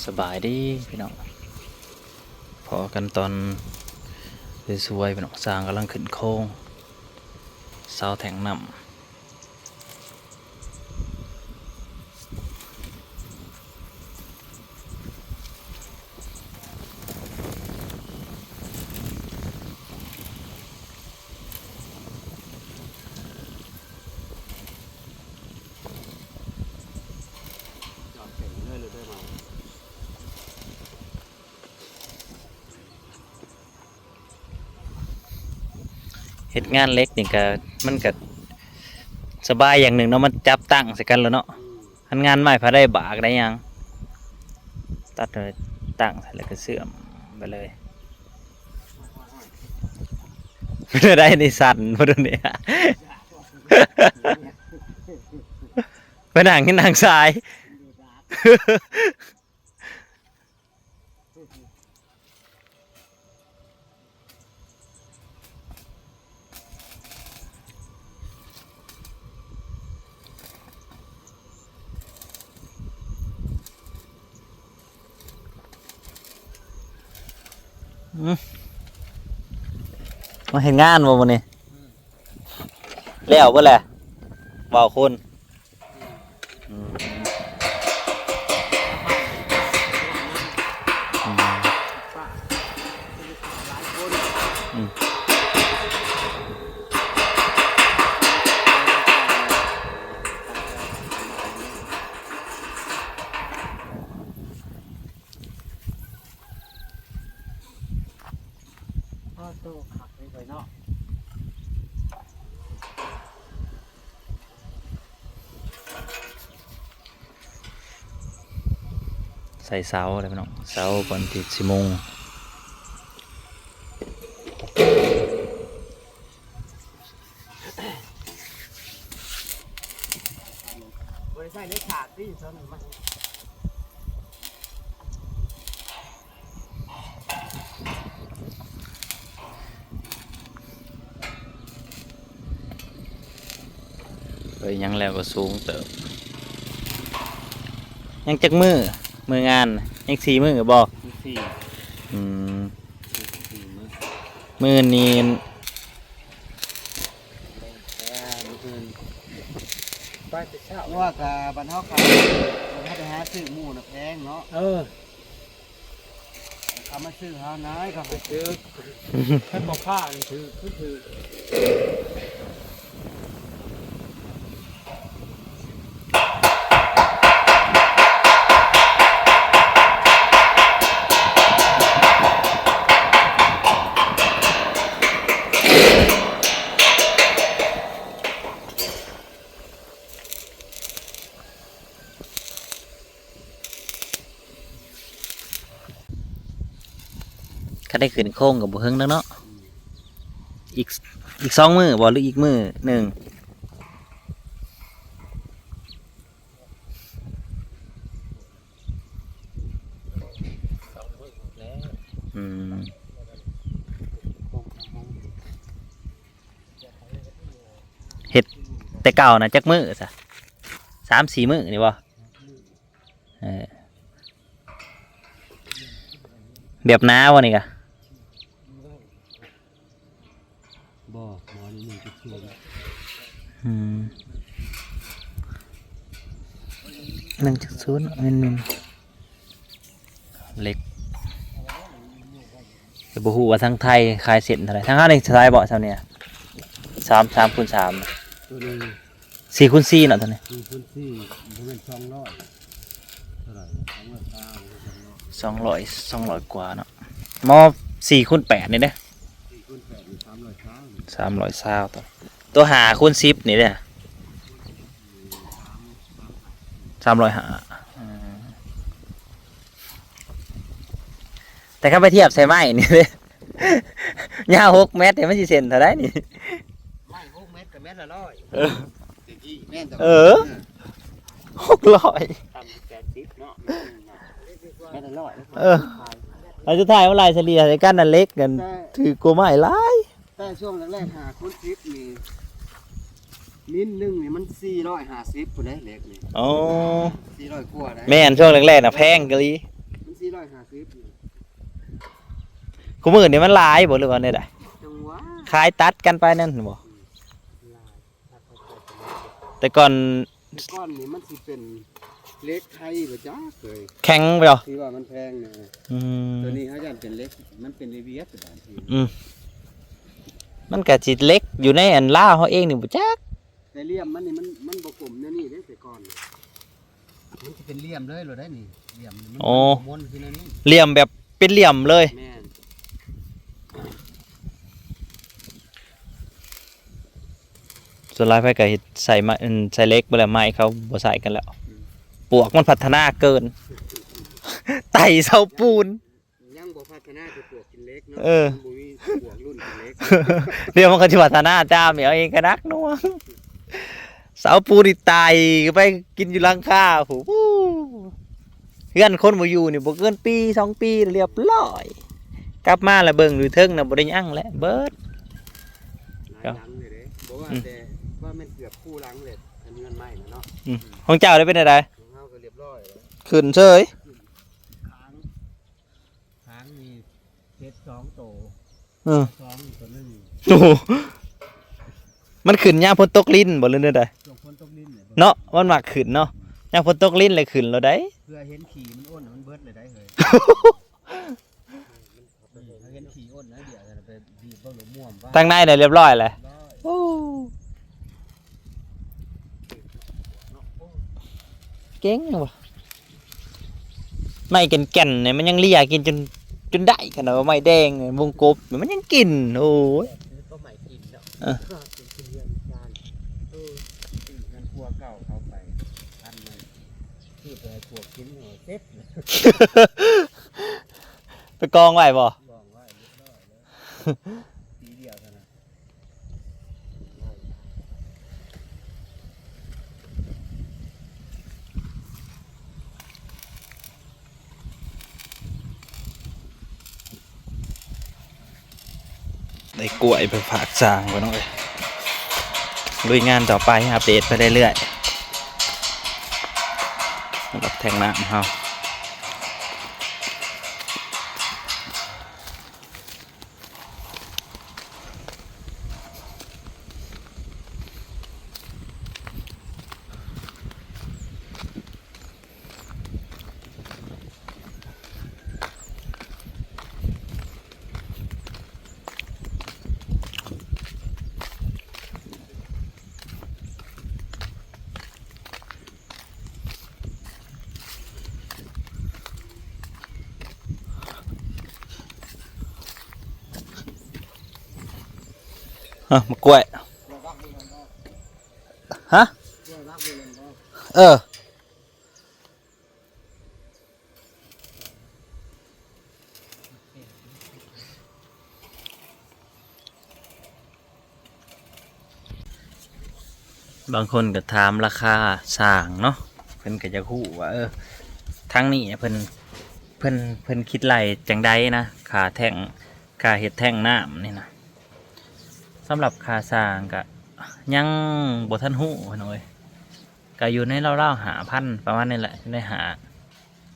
ສະບາຍດີພີ່ນ້ອງ ພໍ້ກັນຕອນສວຍໆ ພີ່ນ້ອງ. ຊ່າງກຳລັງຂຶ້ນໂຄງເສົາແທງນ້ຳ. ເຮັດງານເຫຼັກນີ້ກະ ມັນກະສະບາຍຢ່າງໜຶ່ງເນາະ ມັນຈັບຕັ້ງໃສ່ກັນແລ້ວເນາະ. ຄັນງານໄມ້ພາໄດ້ບາກໄດ້ຫຍັງ ຕັດ ເອີ ຕັ້ງໃສ່ແລ້ວກະເຊື່ອມໄປເລີຍ. ເປັນໄດນີ້ ສັ່ນບໍ່ໂດນນີ້ ໄປນັ່ງ ນັ່ງສາຍ. ອືມ ມາເຮັດງານບໍ່ມື້ນີ້? ແລ້ວເບິດແຫຼະ ເວົ້າຄົນ. ອືມ ອືມ ອືມ ໂອ້ໂຕ ຄັກເລີຍເນາະ. ໃສ່ເສົາເດີພີ່ນ້ອງ ເສົາກ່ອນທີ່ຊິມຸງ. ບໍ່ໄດ້ໃສ່ເຫຼັກສາດຕິ ເສົານີ້ມັນ ເອີຍ ຍັງແລ້ວກໍສູງເຕີບ. ຍັງຈັກມື້? ມື້ງານຍັງສີ່ມື້ບໍ່? ສີ່. ອືມ ສີ່ມື້. ມື້ນີ້ ແຕ່ມື້ອື່ນໄປແຕ່ເຊົ້າ ວ່າກະບັດເຮົາຂາຍ ບັດເຮົາໄປຫາຊື້ໝູ່ນະແພງເນາະ. ເອີ ເຂົາມາຊື້ເຮົານາຍ ເຂົາໄປຊື້ ຄັນບໍ່ຄ້ານຖືກຄືຖືກ. ຄັນໄດ້ຂຶ້ນໂຄງກໍບໍ່ເຖິງແລ້ວເນາະ. ອີກ ອີກສອງມື້ບໍ່ ຫຼືອີກມື້ໜຶ່ງ? ອືມ ເຮັດແຕ່ເກົ່ານະຈັກມື້ຊະ? ສາມສີ່ມື້ນີ້ບໍ່? ເອີ ແບບໜາວະນີ້ກະ? ບໍ່ ບໍ່ ອັນນີ້ໜຶ່ງຈຸດສູນ. ອືມ ໜຶ່ງຈຸດສູນ ແມ່ນໆ ເຫຼັກ. ແຕ່ບໍ່ຮູ້ວ່າທາງໄທຂາຍເສັ້ນເທົ່າໃດ? ທາງເຮົານີ້ເທົ່າໃດເບາະ ຊ່ຳນີ້? ສາມ ສາມຄູນສາມ ໂຕນີ້ ສີ່ຄູນສີ່ເນາະ ໂຕນີ້ ສີ່ຄູນສີ່ ບໍ່ແມ່ນສອງຮ້ອຍ ເທົ່າໃດ ສອງຮ້ອຍຊາວ ສອງຮ້ອຍ ສອງຮ້ອຍກວ່າເນາະ. ໝໍ່ສີ່ຄູນແປດນີ້ເດ້ ສີ່ຄູນແປດນີ້ ສາມຮ້ອຍຊາວ ສາມຮ້ອຍຊາວ. ໂຕ ໂຕຫ້າຄູນສິບນີ້ເດ້ ສາມຮ້ອຍຫ້າ. ອືມ ແຕ່ຄັນໄປທຽບໃສ່ໄມ້ນີ້ເດ້ ຍາວຫົກແມັດນີ້ ມັນຊິເສັ້ນເທົ່າໃດນີ້? ໄມ້ຫົກແມັດກໍແມັດລະຮ້ອຍ. ເອີ ແຕ່ກີ້ແມ່ນແຕ່ ເອີ ຫົກຮ້ອຍ ຕ່ຳແປດສິບເນາະ ແມັດລະຮ້ອຍ. ເອີ ແລ້ວສຸດທ້າຍມັນໄລ່ສະເລ່ຍໃສ່ກັນນັ້ນ ເຫຼັກນັ້ນຖືກກວ່າໄມ້ຫຼາຍ. ແຕ່ຊ່ວງແລກໆ ຫ້າຄູນສິບນີ້ ມິນໜຶ່ງນີ້ມັນສີ່ຮ້ອຍຫ້າສິບພຸ້ນເດ້ ເຫຼັກນີ້. ອໍ ສີ່ຮ້ອຍກວ່າໄດ໋. ແມ່ນ ຊ່ວງແລກໆນະແພງອີ່ຫຼີ. ຫ້າສິບ ຄູ່ມື້ນີ້ມັນຫຼາຍບໍ່ ຫຼືວ່າແນວໃດ? ຈັງຫວະ ຂາຍຕັດກັນໄປນັ້ນບໍ່? ອືມ ຫຼາຍ ຕັດໄປ ແຕ່ກ່ອນ ແຕ່ກ່ອນນີ້ມັນຊິເປັນເຫຼັກໄທບໍ່ຈັກເລີຍ ແຂງບໍ່? ທີ່ວ່າມັນແພງນະ ອືມ ຕົວນີ້ເຮົາຢ້ານເປັນເຫຼັກ ມັນເປັນເອເບຍສບາດນີ້ ອືມ ມັນກະຊິເຫຼັກຢູ່ໃນອັນລາວເຮົາເອງນີ້ບໍ່ຈັກ. ແຕ່ຫຼ່ຽມມັນນີ້ມັນ ມັນບໍ່ກົມແນວນີ້ເດ້ ແຕ່ກ່ອນນະ ມັນຊິເປັນຫຼ່ຽມເລີຍໂລດໄດ໋ນີ້ ຫຼ່ຽມມັນ ໂອ້ ມັນບໍ່ມົນຄືແນວນີ້ ຫຼ່ຽມແບບເປັນຫຼ່ຽມເລີຍ ແມ່ນ ສ່ວນຫຼາຍໃຜກໍເຮັດໃສ່ໄມ້ ອັນ ໃສ່ເຫຼັກໄປແລ້ວ ໄມ້ເຂົາບໍ່ໃສ່ກັນແລ້ວ ອືມ ປວກມັນພັດທະນາເກີນ ໄຕ່ເສົາປູນ. ຍັງບໍ່ພັດທະນາແຕ່ປວກກິນເຫຼັກເນາະ ເອີ ມັນບໍ່ມີປວກລຸ້ນກິນເຫຼັກ ດຽວມັນກໍຊິພັດທະນາຕາມ ເອົາເອງກໍໜັກໜ່ວງ ເສົາປູນນີ້ໄຕ່ໄປກິນຢູ່ຫຼັງຄາພຸ້ນ ເຮືອນຄົນບໍ່ຢູ່ນີ້ ບໍ່ເກີນປີສອງປີລຽບລ້ອຍ ກັບມາລະເບິ່ງຢູ່ເທິງນະ ບໍ່ໄດ້ຫຍັງແຫຼະ ເບິດ ຫຼາຍຫຼັງເລີຍເດ້ ບໍ່ວ່າ ອືມ ແຕ່ວ່າແມ່ນເກືອບຄູ່ຫຼັງແຫຼະ ເຮືອນໃໝ່ນະເນາະ ອືມ ຂອງເຈົ້າໄດ້ເປັນໃດ? ຂອງເຮົາກໍລຽບລ້ອຍແລ້ວ ຂຶ້ນເສີຍ ຂຶ້ນ ຄ້າງ ຄ້າງນີ້ເຈັດສອງໂຕ ເອີ ສອງໂຕໜຶ່ງ ໂອ້ໂຫ ມັນຂຶ້ນຍາມຝົນຕົກລິນບໍ່ ຫຼືແນວໃດ? ຊ່ວງຝົນຕົກລິນນີ້ ເນາະ ມັນມັກຂຶ້ນເນາະ ຍາມຝົນຕົກລິນແລ້ວຂຶ້ນໂລດໄດ໋ ເພື່ອເຫັນຂີ້ມັນອົນ ມັນເບິດເລີຍໄດ໋ເຮີ້ຍ ເຮົາເຫັນຂີ້ອົນໜ້ອຍດຽວ ໄປບີບເບິ່ງ ລະມ່ວນວ່າ ທາງໃນນະລຽບລ້ອຍແຫຼະ ໂອ້ ເກັ່ງຫຍັງວະ ໄມ້ແກ່ນໆນີ້ມັນຍັງເລຍກິນຈົນ ຈົນໄດ້ ຂະໜາດວ່າໄມ້ແດງນີ້ ວົງກົບນີ້ມັນຍັງກິນ ໂອ້ຍ ແບບນີ້ກໍໄມ້ກິນເນາະ ເອີ ກິນເຮືອນຊານ ເອີ ຊື້ເຮືອນຄົວເກົ່າເຂົາໄປ ພັນໜຶ່ງ ຊື້ໄປໃຫ້ພວກກິນ ເອີ ເຈັບ ໄປກອງໄວ້ບໍ່? ກອງໄວ້ລຽບລ້ອຍເລີຍ ປີດຽວເທົ່ານັ້ນ ໄດ້ກ້ວຍໄປຝາກຊ່າງ ພີ່ນ້ອງເອີຍ ລຸຍງານຕໍ່ໄປ ອັບເດດໄປເລື້ອຍໆ ສຳລັບແທງນ້ຳເຮົາ. ຮະ ໝາກກ້ວຍ ຮະ ເອີ. ບາງຄົນກໍຖາມລາຄາສ້າງເນາະ ເພິ່ນກໍຢາກຮູ້ວ່າ ເອີ ທາງນີ້ເພິ່ນ ເພິ່ນ ເພິ່ນຄິດໄລ່ຈັ່ງໃດນະ ຄ່າແທ້ງ ຄ່າເຮັດແທ້ງນ້ຳນີ້ນະ. ສຳລັບຄ່າສ້າງກໍຍັງບໍ່ທັນຮູ້ ພີ່ນ້ອງເອີຍ. ກໍຢູ່ໃນລາວໆ ຫ້າພັນ ປະມານນີ້ແຫຼະ ຢູ່ໃນຫ້າ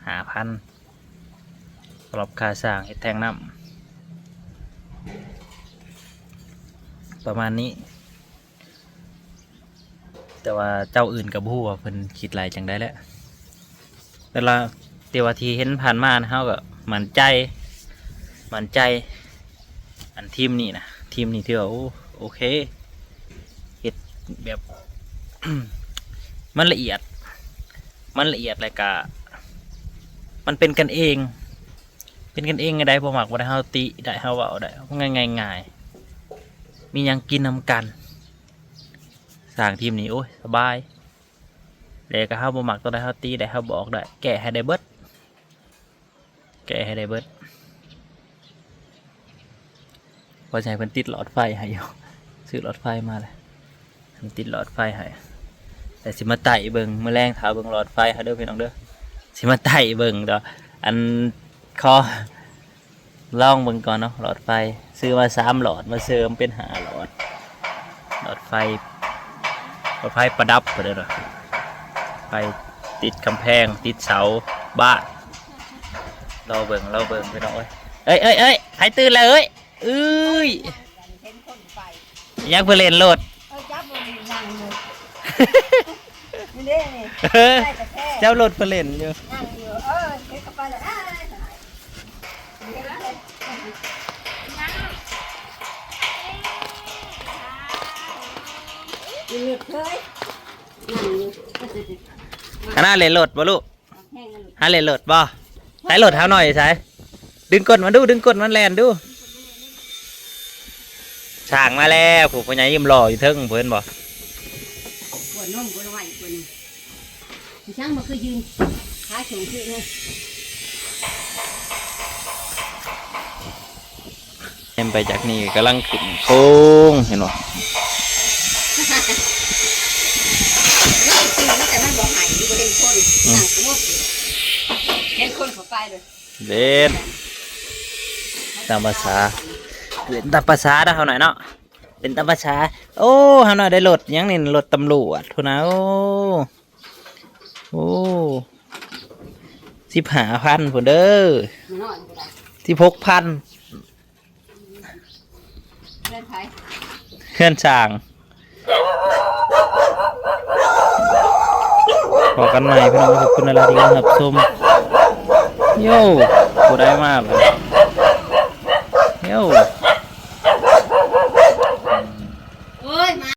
ຫ້າພັນ ສຳລັບຄ່າສ້າງເຮັດແທ້ງນ້ຳ ປະມານນີ້. ແຕ່ວ່າເຈົ້າອື່ນກໍບໍ່ຮູ້ວ່າເພິ່ນຄິດຫຼາຍຈັ່ງໃດແຫຼະ ແຕ່ລະ ແຕ່ວ່າທີ່ເຫັນຜ່ານມາ ເຮົາກໍໝັ້ນໃຈ ໝັ້ນໃຈ ອັນທີມນີ້ນະ ທີມນີ້ຖືວ່າ ໂອ ໂອເຄ ເຮັດແບບ ມັນລະອຽດ ມັນລະອຽດ ແລ້ວກະມັນເປັນກັນເອງ ເປັນກັນເອງໃດ໋ ບໍ່ມັກບໍ່ໄດ້ເຮົາຕິໄດ້ ເຮົາເວົ້າໄດ້ ງ່າຍໆ ມີຫຍັງກິນນຳກັນ. ສ້າງທີມນີ້ ໂອ້ຍ ສະບາຍ ແລ້ວກໍເຮົາບໍ່ມັກຕົວໃດ ເຮົາຕິໄດ້ ເຮົາບອກໄດ້ ແກ້ໃຫ້ໄດ້ເບິດ ແກ້ໃຫ້ໄດ້ເບິດ. ວ່າຊິໃຫ້ເພິ່ນຕິດຫຼອດໄຟໃຫ້ຢູ່ ຊື້ຫຼອດໄຟມາແລ້ວ ໃຫ້ເພິ່ນຕິດຫຼອດໄຟໃຫ້ ແລ້ວຊິມາໄຕ້ເບິ່ງ ມື້ແລງຖ້າເບິ່ງຫຼອດໄຟເຮົາເດີ ພີ່ນ້ອງເດີ ຊິມາໄຕ້ເບິ່ງ ແຕ່ວ່າ ອັນ ຂໍ ລອງເບິ່ງກ່ອນເນາະ ຫຼອດໄຟ ຊື້ມາສາມຫຼອດ ມາເສີມເປັນຫ້າຫຼອດ ຫຼອດໄຟ ຫຼອດໄຟປະດັບພຸ້ນເດີ ໄຟຕິດກຳແພງ ຕິດເສົາບ້ານ ລໍເບິ່ງ ລໍເບິ່ງພີ່ນ້ອງເອີຍ. ເອີຍ ເອີຍ ເອີຍ ໃຜຕື່ນແລ້ວເອີຍ? ເອີຍ ເຫັນຄົນໄປ ຍັງເພິ່ນເລ່ນໂລດ. ເອີ ຈັບບໍ່ໄດ້ນັ່ງຢູ່ ນີ້ເດ້ນີ້ ເອີ ໄດ້ກາແຟ ເຈົ້າໂລດເພິ່ນເລ່ນຢູ່ ນັ່ງຢູ່. ເອີ ເຮັດກັບໄປແລ້ວ ອ້າຍ ຢູ່ເລີຍ ນັ່ງຢູ່. ອັນນັ້ນເລ່ນໂລດບໍ່ລູກ? ຫາເລ່ນໂລດບໍ່? ໃສ່ໂລດເຮົາໜ້ອຍໃສ່ ດຶງກົ້ນມັນດູ ດຶງກົ້ນມັນແລ່ນດູ. ຊ້າງມາແລ້ວ ຜູ້ພໍ່ໃຫຍ່ຢືນລໍຢູ່ເທິງ ຜູ້ເຫັນບໍ່? ກວນນົມກວນໄວ້ກວນນີ້ ຊິຊ່າງບໍ່ຄືຢືນ ຂາສູງຂຶ້ນເລີຍ. ແນມໄປຈາກນີ້ກຳລັງຂຶ້ນໂຄ້ງ ເຫັນບໍ່? ແຕ່ມັນບໍ່ໃຫ້ ບໍ່ເຫັນຄົນ ອືມ ນັ່ງສະຫງົບຢູ່ ເຫັນຄົນເຂົ້າໄປເລີຍ. ເຫຼັ້ນຕາມພາສາ ເຫຼັ້ນຕາມພາສາເນາະ ເຮົາໜ້ອຍເນາະ ເຫຼັ້ນຕາມພາສາ. ໂອ້ ເຮົາໜ້ອຍໄດ້ລົດຫຍັງນີ້ ລົດຕຳຫຼວດພຸ້ນນະ. ໂອ້ ໂອ້ ສິບຫ້າພັນພຸ້ນເດີ ສິບຫົກພັນ. ເຮືອນໃຜ? ເຮືອນຊ່າງ. ພໍ້ກັນໃໝ່ພີ່ນ້ອງ ຂອບຄຸນຫຼາຍໆທີ່ຮັບຊົມ. ໂຢ້ ຜູ້ໃດມາລະ? ໂຢ້.